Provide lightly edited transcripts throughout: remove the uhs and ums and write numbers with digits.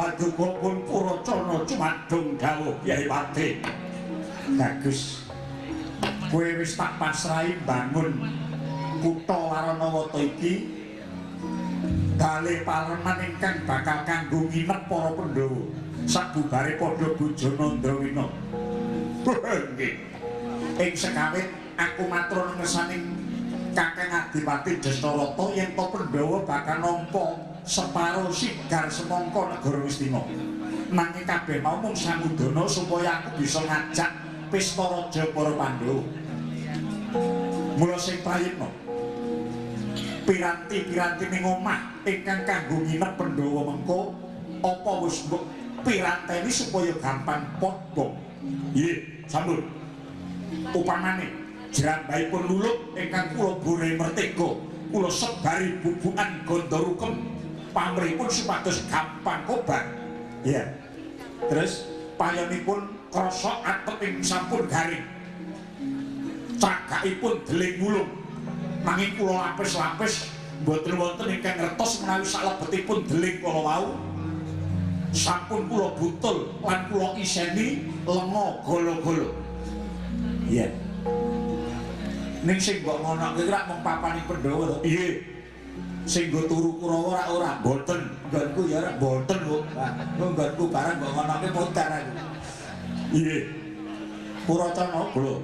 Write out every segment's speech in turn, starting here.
Paduka pun Purocana cumadung dawuh Kyai Wati. Bagus. Kowe wis tak pasrahi mbangun kutha Waranawata iki bale paleman ingkang bakal kanggo nginep para Pandhawa sabubare padha bojone Andrawina. Nggih. Ing sekawit aku matur ngersaning Kakang Adipati Destarata yen to Pandhawa bakal nampa separo sigar semangka negara Ngastina. Nanging kabeh mau mung samudana supaya aku bisa ngajak pesta raja para Pandhawa. Mula sing prayitna piranti-piranti ning omah ingkang kanggo nginep Pandhawa mengko apa wis mbok piranteni supaya gampang padha. Nggih, sampun. Upamane jrambahipun lulup ingkang kula bore mertega, kula sebari bubukan gandha rukem pamrihipun supados gampang kobar. Iya. Terus payonipun krasa atep ing sampun garing. Cagakipun deling wulung. Nanging kula lapis-lapis mboten wonten ingkang ngertos menawi salebetipun deling kala wau sampun kula butul lan kula iseni lenga gala-gala. Iya. Ning sing mbok ngonoke rak mung papane Pandhawa to. Iya. Sing nggo turu Kurawa rak ora mboten. Nggonku ya rak mboten kok. Nggonku barang mbok ngonoke modar aku. Iya. Purocana kula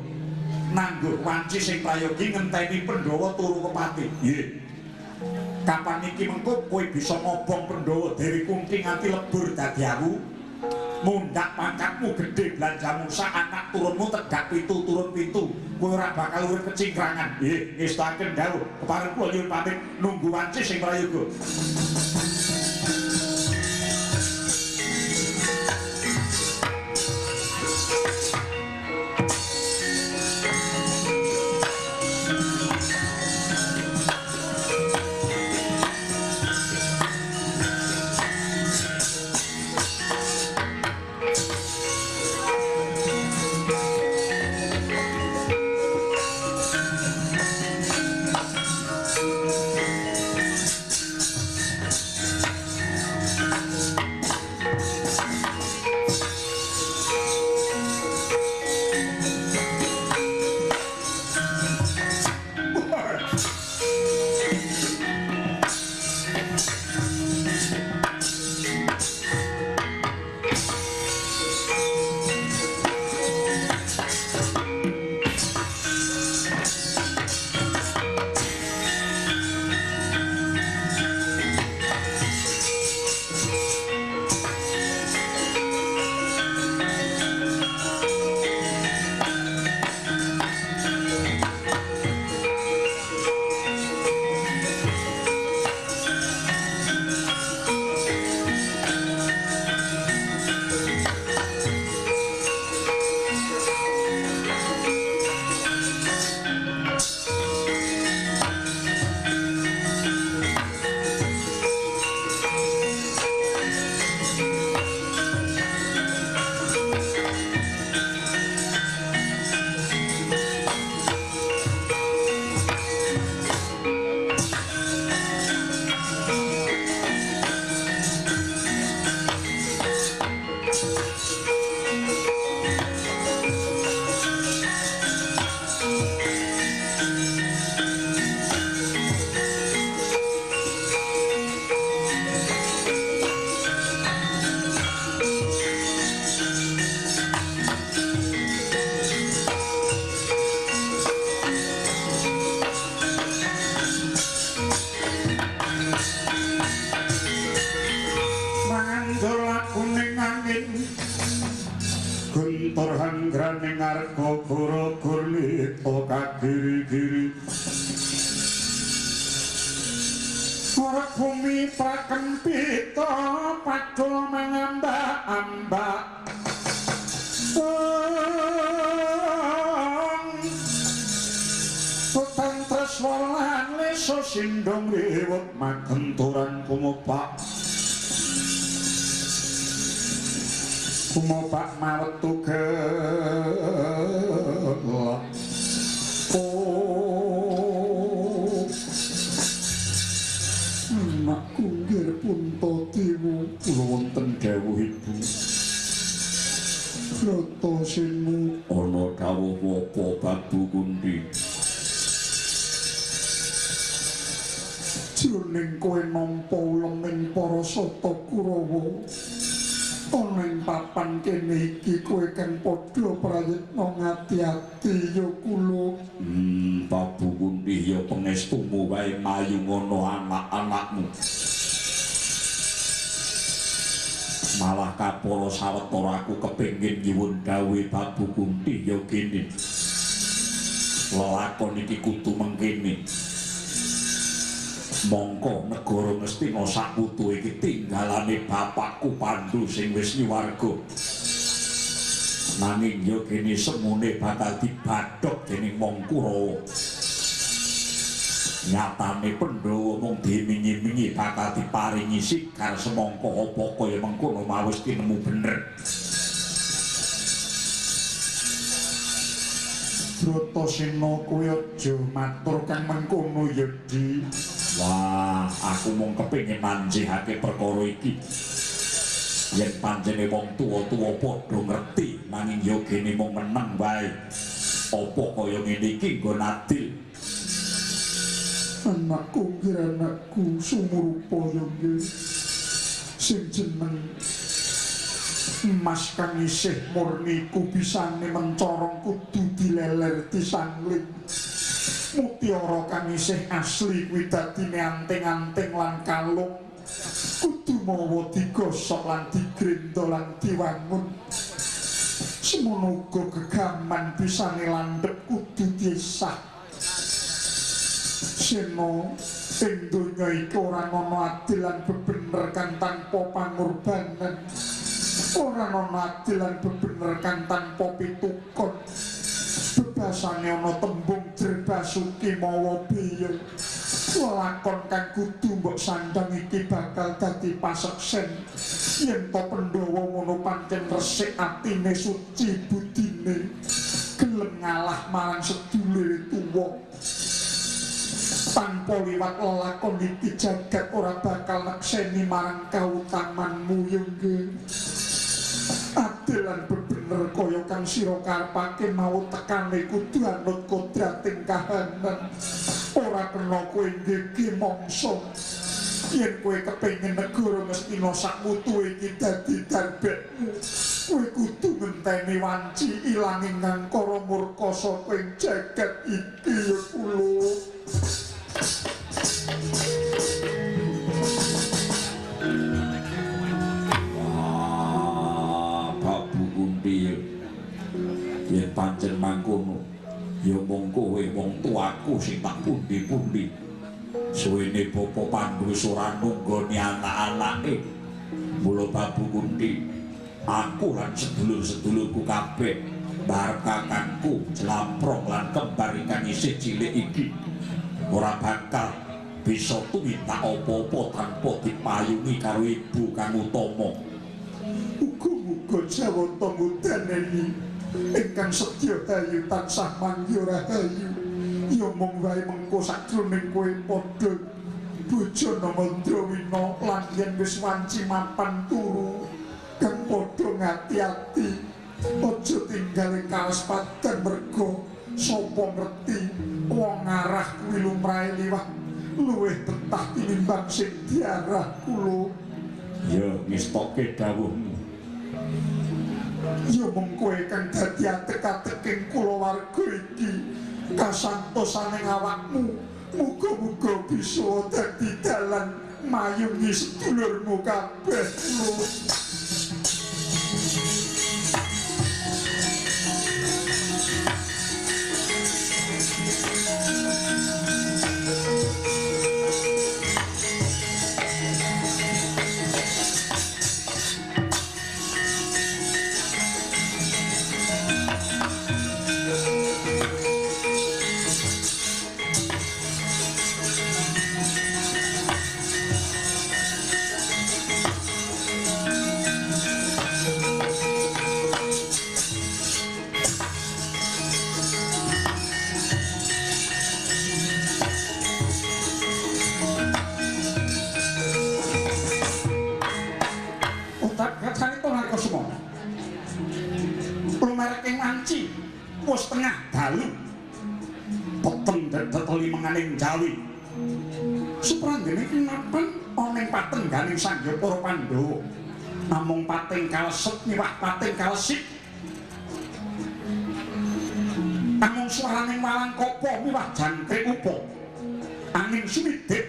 nangguh wanci sing prayogi ngenteni Pandhawa turu kepati. Nggih. Kapan iki mengko kowe bisa ngobong Pandhawa Dewi Kunti nganti lebur dadi awu? Mundhak pangkatmu gedhe belanjamu sak anak turunmu tegak pitu turun pitu. Kowe ora bakal urip kecingkrangan. Nggih, ngestakaken dawuh. Kepareng kula nyuwun pamit nunggu wanci sing prayoga. Guntur hanggraning arga goro gurnita kagiri-giri ora bumi prakempita padha mangambak-ambak Petang treswa lan leso sindong riwut magenturan kumopak kumopak mawetu gelap. Oh, Anakku nggih Puntadewa, kula wonten dawuh Ibu. Bratasena, ana dawuh apa Babu Kunthi? Jroning kowe nampa uleming para sata Kurawa, ana ing papan kene iki kowe kang padha prayitna ngati-ati ya kula. Babu Kunthi ya pangestumu wae mayu ngono anak-anakmu. Malah kapara sawetara aku kepengin nyuwun dawuhe Babu Kunthi ya kene. Lelakon iki kudu mengkene. Mongko negara Ngastina sakutu iki tinggalane bapakku Pandu sing wis nyuwarga. Nanging ya kene semune bakal dibadhog dening wong Kurawa. Nyatane Pandhawa mung dimingi-mingi bakal diparingi sigar semangka apa kaya mengkono mau wis tinemu bener. Bratasena, kowe aja matur kang mengkono ya, Di. Wah, aku mung kepengin manjihake perkara iki. Yen pancene wong tuwa-tuwa padha ngerti, nanging ya gene mung meneng wae. Apa kaya ngene iki nggon adil? Anakku, nggih anakku, sumurupa ya nggih. Sing jeneng emas kang isih murni ku bisane mencorong kudu dileler disangling. Mutiara kang isih asli kuwi dadine anting-anting lan kalung kudu mawa digosok lan digrenda lan diwangun. Semono uga gegaman bisane landhep kudu diesah. Sena, ing donya iki ora ana adil lan bebener kang tanpa pangorbanan. Ora ana adil lan bebener kang tanpa pitukon. Bebasane ana tembung Jrebasuki mawa biya. Lakon kang kudu mbok sandang iki bakal dadi paseksen. Yen to Pandhawa ngono pancen resik atine, suci budine, gelem ngalah marang sedulure tuwa. Tanpa liwat lelakon iki jagat ora bakal nekseni marang kautamanmu ya nggih. Adil lan bebener kaya kang sira karepake mau tekane kudu anut kodrating kahanan. Ora kena kowe nggege mangsa. Yen kowe kepengin negara Ngastina sakmutu iki dadi darbekmu, kowe kudu ngenteni wanci ilanging angkara murka saka ing jagat iki ya kula. Wah, Babu Kunthi, yen pancen mangkono ya mung kowe wong tuaku sing tak pundi-pundi. Suwene Bapa Pandu wis ora nunggoni anak-anake. Mula Babu Kunthi, aku lan sedulur-sedulurku kabeh barep kakangku Jlamprong lan kembar ingkang isih cilik iki ora bakal bisa tumindak apa-apa tanpa dipayungi karo ibu kang utama. Muga-muga Jawata ngudaneni ingkang setya hayu tansah mangya rahayu. Ya mung wae mengko sajroning kowe padha bojone Mandrawina lan yen wis wanci mapan turu kang padha ngati-ati aja tinggal ing kawas padang merga sapa ngerti wong ngarah kuwi lumrahe liwat luwih betah tinimbang sing diarah kula. Ya ngestoke dawuhmu. Ya mung kowe kang dadi atek-ateking kulawarga iki kasantosane awakmu. Muga-muga bisa dadi dalan mayungi sedulurmu kabeh. Wanci wis tengah dalu. Peteng dedet limenganing Jawi. Suprandene kinapan ana ing patengganing Sang Hyang Para Pandhawa. Namung pating kaleset miwah pating kalesik. Namung swaraning walang kapa miwah jangkrik upa. Angin sumidhik.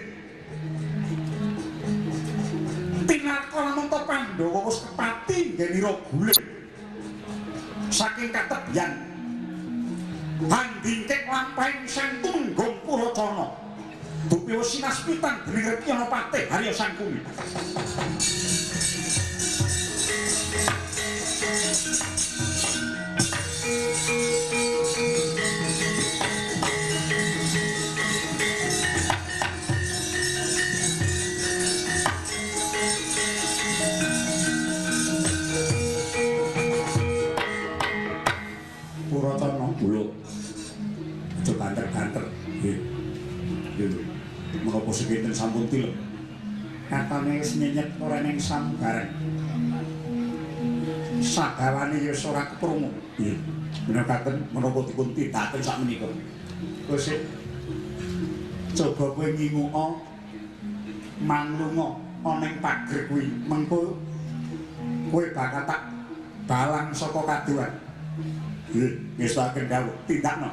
Tinarka lamun Pandhawa wis kepati nggenira guling. Saking katebian handingkek lampahing Sang Tumenggung Purocana. Dupi wis sinaspitan dening Rekyana Patih Harya Sangkuni. Purocana buluk. Aja banter-banter. Nggih. Nggih. Menapa sekinten sampun tilem. Katane wis nyenyet ora ning samubareng. Sagawane ya ora keprungu. Nggih. Menakaken menapa dipun tindakaken sakmenika. Kowe sik coba kowe nginguka manglunga ana ing pager kuwi, mengko kowe bakal tak balang saka kaduan. Nggih, ngestokaken dawuh, tindakno.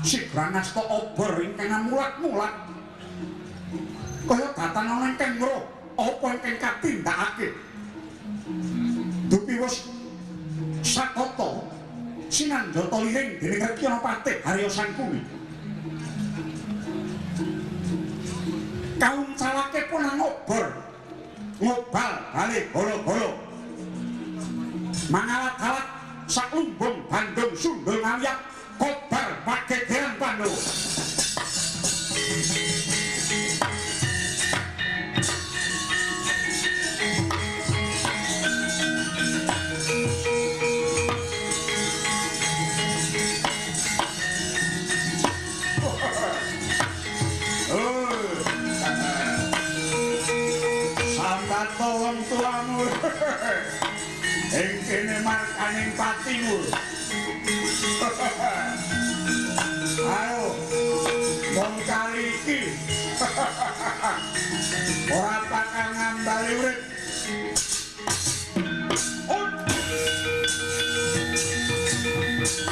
Sigrangasta obor ingkang amulak-mulak kaya datan ana ingkang ngroh apa ingkang katindakake. Dupi wis satata sinanjata liring dening Rekyana Patih Harya Sangkuni. Kaum calake pun ngobor ngobal bali golo-golo mangalat-alat saklumbung Bandung sundul ngawiyak kobar pagegeran Pandhawa. Sambat wong tuamu ing kene markaning patimu. Ayo, wong kali iki ora bakal ngambali urip.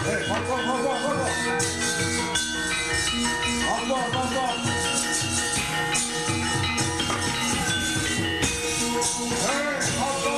Eh, monggo monggo monggo. Monggo monggo. Eh, monggo.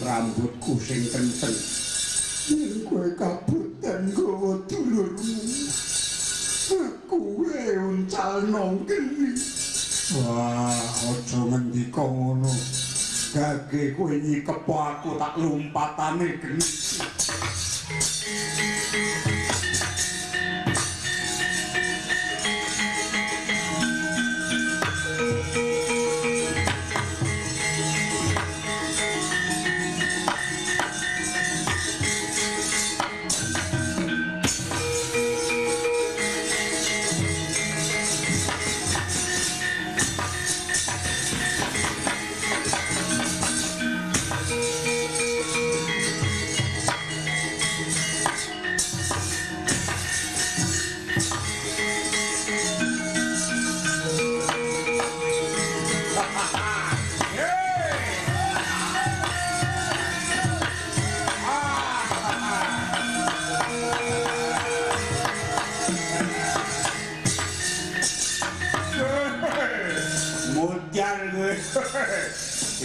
rambutku sing kenceng. Yen kowe kabutan nggawa dulurmu, aku uncalno geni. Wah, aja ngendika ngono. Gage kowe nyikepo aku tak lompatane geni.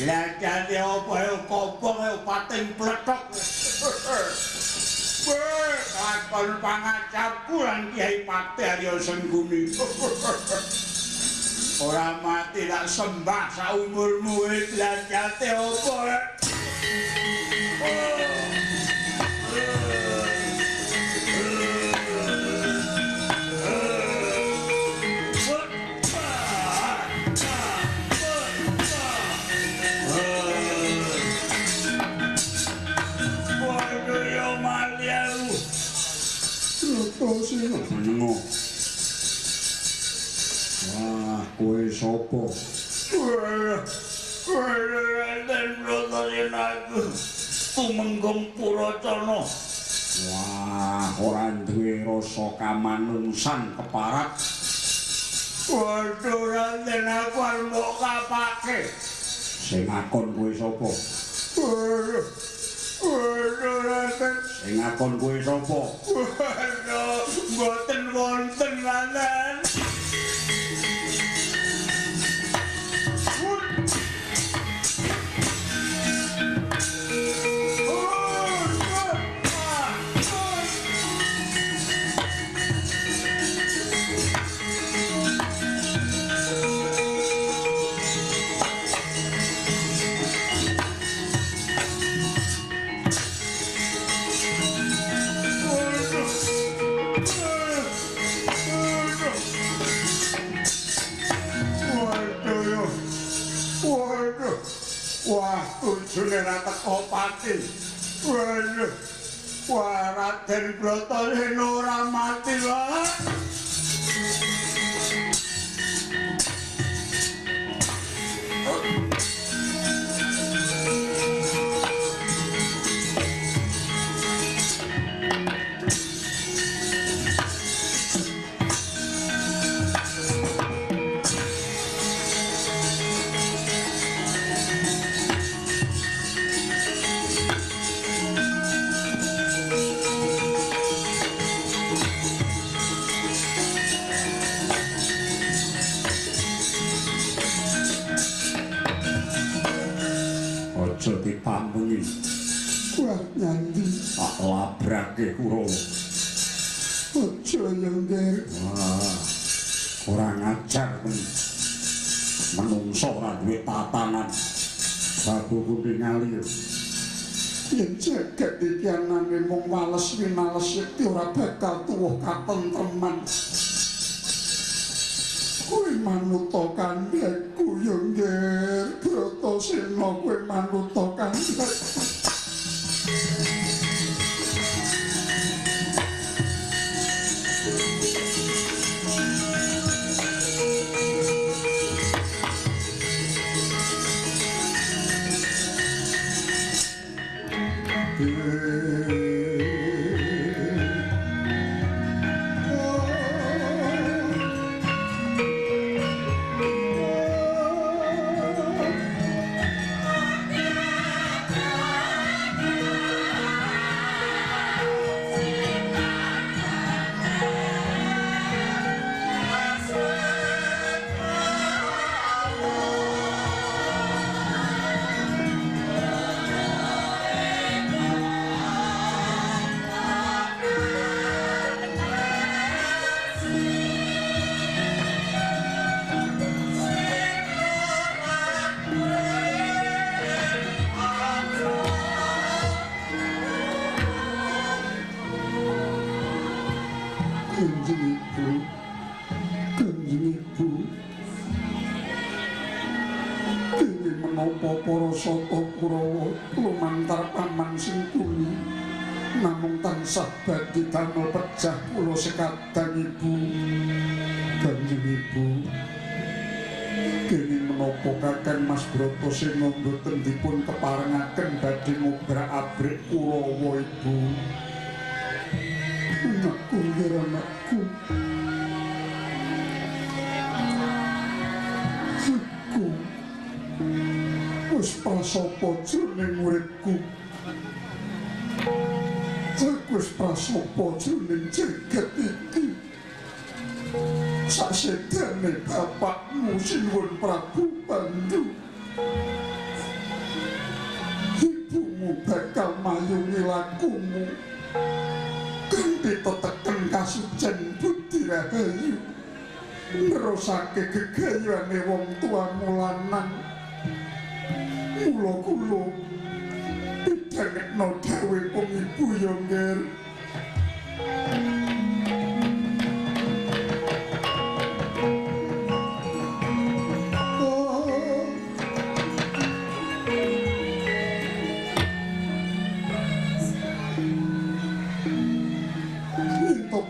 Lajane opo ae kopong ae pating pletok. Weh, lakon pangacapku lan Kyai Patih Arya Sengguni. Ora mati tak sembah saumurmu kowe lajane opo. Menengo. Wah, kowe sapa? Tumenggung Purocana. Wah, ora duwe rasa kamanungsan keparat. Waduh, Raden, aku arep mbok kapake. Sing ngakon kowe sapa? Waduh, Raden. Sing ngakon kowe sapa? Waduh, mboten wonten, Raden. Wah, tujune ra teko pati. Waduh. Wah, Raden Bratasena ora mati wae. Aja dipambengi. Wah, nyandi tak labrake Kurawa. Aja ya, Nger. Wah, kurang ajar men. Menungso ora duwe tatanan. Babuku ningali. Yen jagat iki anane mung wales winales iki ora bakal tuwuh katentreman. Kowe manuta kandhaku ya, Nger. Bratasena, kowe manuta kandhaku. Kanjeng Ibu, Kanjeng Ibu, kene menapa para sata Kurawa lumantar paman Sengkuni namung tansah badhe damel pejah kula sekadang Ibu. Kanjeng Ibu, kene menapa Kakang Mas Bratasena mboten dipun keparengaken badhe ngobrak-abrik Kurawa Ibu? Anakku, nger anakku, aku wis prasapa jroning uripku, aku wis prasapa jroning jagat iki. Sasedane bapakmu Sinuwun Prabu Pandu, ibumu bakal mayungi lakumu kanthi teteken kasucen budi rahayu, nerusake gegayane wong tuamu lanang. Mula kula pidhangekno dhawuhipun ibu ya, Nger.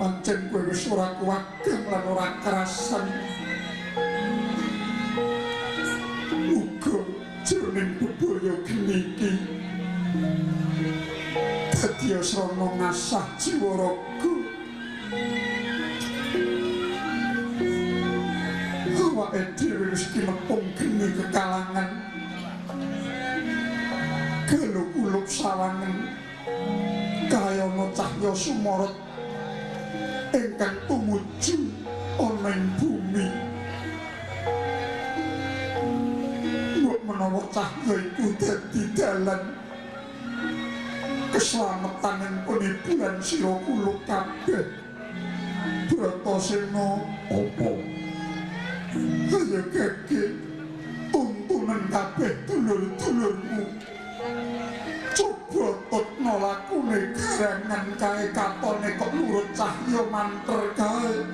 Pancen kowe wis ora kuwagang lan ora kerasan. Muga jroning bebaya geni iki dadi srana ngasah jiwa raga. Awake dhewe wis kinepung geni kekalangan, geluk-uluk sawangen kaya ana cahya sumorot ingkang tumuju ana ing bumi. Mbok menawa cahya iku dadi dalan keslametan ing penipuan sira kula kabeh. Bratasena, apa? Ayo keke tuntunan kabeh dulur-dulurmu. Coba tutno lakune garangan kae katone kok nurut cahya manter kae.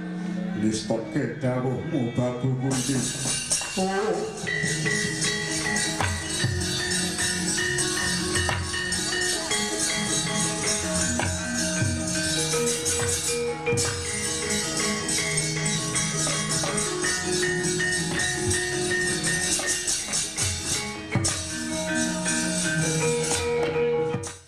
Listoke dawuhmu Babu Kunti. Oh.